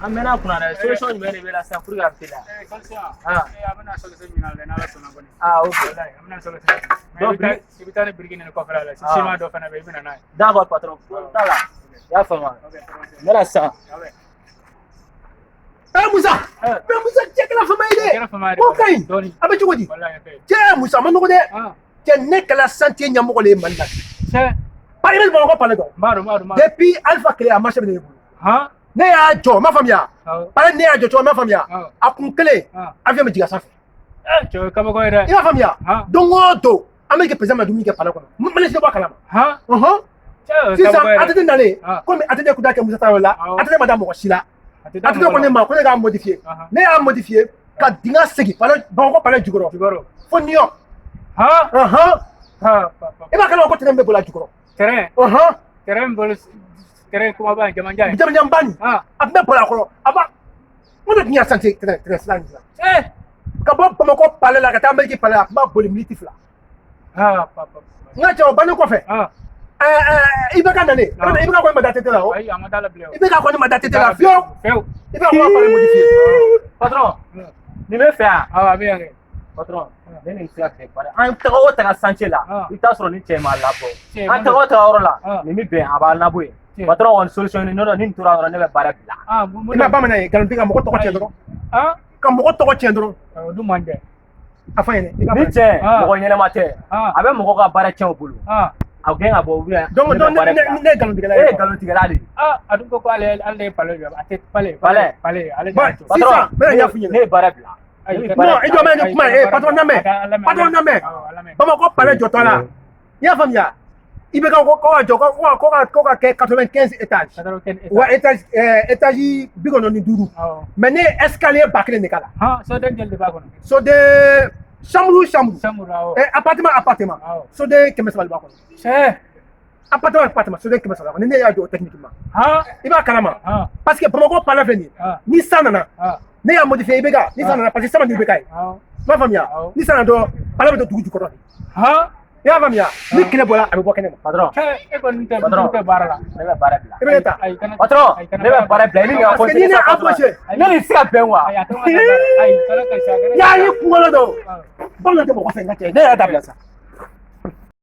An mɛnna kunna dɛ. Solution jumɛn de bɛ la sisan pour que a bɛ teliya? Solution. Ah. A bɛna solution ɲini a la n'Ala sɔnna kɔni. Ah, ok. Walayi, an bɛna solution ɲini. Mais Donc, i bɛ taa ni biriki nin kɔfɛla la. Ah. Siman dɔ fana bɛ yen, i bɛ na n'a ye. D'accord, patron. Problème t'a la. I y'a faamu wa? Ok, N bɛna sisan. Ok. Eh Musa, Eh. mais Musa, cɛ kɛra fama ye dɛ. Kɛra fama ye dɛ. Ko ka ɲi. Dɔɔni. A bɛ cogo di? Walayi, a ka ɲi. Cɛ Musa, a ma nɔgɔ dɛ. Ah, Cɛ, ne kɛra chantier ɲɛmɔgɔ de ye Mali la. Cɛ, Par exemple, Bamakɔ palais dɔn. n b'a dɔn, n b'a dɔn, n b'a dɔn. Depuis Alpha kelen, a marché bɛ ne bolo. Han? Ne y'a jɔ, n m'a faamuya. Awɔ. Palais ne y'a jɔ cogo, n m'a faamuya. Awɔ. A kun kelen, Ah. avion bɛ jigin a sanfɛ. Eh, cɛ, o ye kabako ye dɛ. I b'a faamuya? Han? Don o don, Amérique président bɛ dumuni kɛ palais kɔnɔ. Malien tɛ bɔ a kalama. Han? Ɔhɔn. Cɛ, o ye Sisan kabako ye dɛ. ATT nalen, Ah. komi ATT kun t'a kɛ Musa Tarawele la, Awɔ. ATT ma da mɔgɔ si la. A tɛ da ATT mɔgɔ ko ne la. ma ko ne k'a modifier. Ahan. Ne y'a modifier ka dingɛ segin palais, Bamakɔ palais jukɔrɔ Jukɔrɔ. fo New York. Han? Ɔhɔn. Ha, pa, pa. I b'a kalama ko train bɛ boli a jukɔrɔ. Terrain, Ɔhɔn. terrain bolo, terrain kumaba in, jamanjan ye. Jamanjanba nin. Ah, A tun bɛ boli a kɔrɔ. A b'a n ko ne tun y'a chantier train sira in dilan. eh. Ka bɔ Bamakɔ palais la ka taa Amérique palais la, a tun b'a boli miniti 2. Ah, pa, pa, pa. N ka cɛ, o bannen kɔfɛ, Ah, IBK nalen, Ah. IBK kɔni ma da ATT la o. Ayi, a ma da la bilen o. IBK kɔni ma da ATT la fiyewu. Fiyewu. IBK ko ka palais modifier. Patron, nin bɛ fɛ yan. Awɔ, a bɛ yan kɛ. Patron, ne ni se ka bɛn bari. An taga o taga chantier la, Ah. i bɛ taa sɔrɔ ni cɛ m'a labɔ. Cɛ, An taga o taga yɔrɔ la, Ah. nin bɛ bɛn, a b'a labɔ yen. Cɛ. Patron kɔni solution ɲini, n'o tɛ ni nin tora dɔrɔn ne bɛ baara bila. Ah, mun I ma bamanan ye, nkalon tigɛ ka mɔgɔ tɔgɔ tiɲɛ dɔrɔn. Ah, Ka mɔgɔ tɔgɔ tiɲɛ dɔrɔn. o dun man dɛ. A fɔ n ɲɛna. I ka Ni baara. cɛ Ah. mɔgɔ ɲɛnɛma tɛ, Ah. a bɛ mɔgɔ ka baara tiɲɛ o bolo. Ah, A gɛn ka bɔ ou bien Donc ne bɛ donc baara ne bila. ne ye nkalontigɛla E ye. ye nkalontigɛla de ye. Ah, a dun ko ko ale de ye palais jɔ. A tɛ palais. Palais. Palais, ale de Bon, y'a jɔ. Patron, sisan, n bɛna ɲɛf'i ɲɛna. Ne ye baara bila. Ayi, Ne bɛ kana- baara Non, i jɔ bɛ ni kuma ye, eh, patron lamɛn. Patron lamɛn. Awɔ, a lamɛn. Bamakɔ palais jɔtɔ la, i y'a faamuya? IBK ko ka jɔ ko ka kɛ 95 étages. 95 Wa étage étage 95. Awɔ. Mais ne ye escalier 1000 de k'a la. Han, soden joli de b'a kɔnɔ? Soden chambre chambre. Chambre, awɔ. Appartement appartement. Awɔ. Soden 300 de b'a kɔnɔ. Cɛ, Appartement appartement, soden 300 b'a kɔnɔ. Ni ne y'a jɔ o techniquement. Han, I b'a kalama. han, Parce que Bamakɔ palais filɛ nin ye. Ah. Ni san nana, ah, ne y'a modifier IBK, ni san nana parce que san man di IBK ye. awɔ. I b'a faamuya? Awɔ. Ni san nana dɔrɔn, palais bɛ don dugu jukɔrɔ de. Han, I y'a faamuya? Ni tile bɔra, a bɛ bɔ kɛnɛ ma. Patron, cɛ, e kɔni tɛ Patron. tɛ baara la. Ne bɛ baara bila. I bɛ ne ta. Ayi, kana. Patron, ayi, kana ne bɛ baara bila. I ni nin ka Parce que ni ne continuer sa, patron. embauché. Ne ni tɛ se ka bɛn wa? Ayi, a tɛ ka baara. Ayi, kana kasi, a kana. Y'a ye kunkolo dɔn. Ah. Bamanan tɛ mɔgɔ fɛ n ka cɛ. Ne yɛrɛ dabila sa.